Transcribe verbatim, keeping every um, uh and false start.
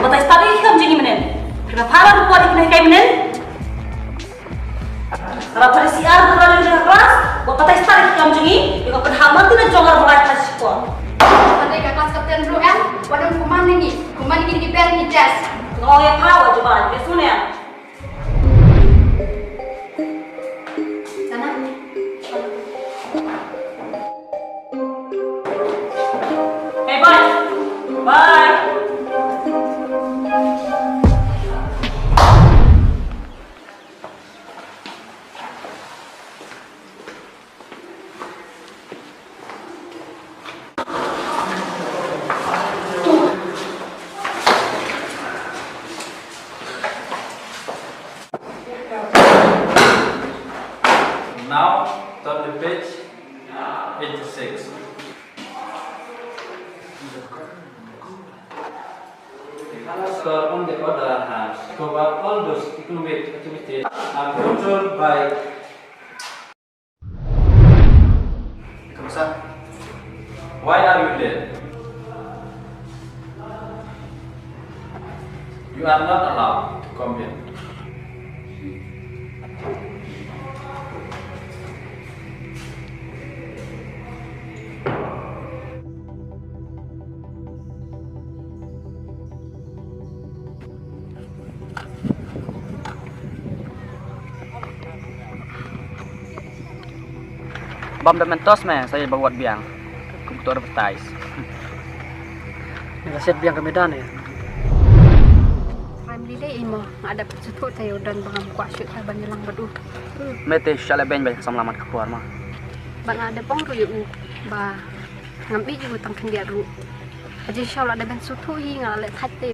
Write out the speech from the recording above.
Batai start ïa ki kam jong ngi mynnin. Phi la phah report ïa kine ki mynnin. Ra pyrshah ar ra leh class, wat batai start ïa ki kam jong ngi, ïa ka pynhap martin na jong ar balai ka shipor. Batai ka class captain ruh em, wat nym command ïa ngi, command ïa ki na ki bench ki desk. Nga ong ïa pha wat jubab, ïa sngewbha. Sana. Hey, bye. Bye. Now, turn the page eighty-six. The color store on the other hand cover all those economic activities are controlled by Why are you late? You are not allowed to come in. Bam da mentos me, sa ïa ba wat biang. Kum tu advertise. Ni ka set biang ka medan ïa. Family le imo, nga da suthu te u don ba ngam kwah shu ta ban ïalang bad u. Me te sha le ben ba sam lamat ka por ma. Ba nga da pong ruh ïa u ba ngam i ïa u tang khyndiat ruh. Haji sha la da ben suthu hi nga le thait te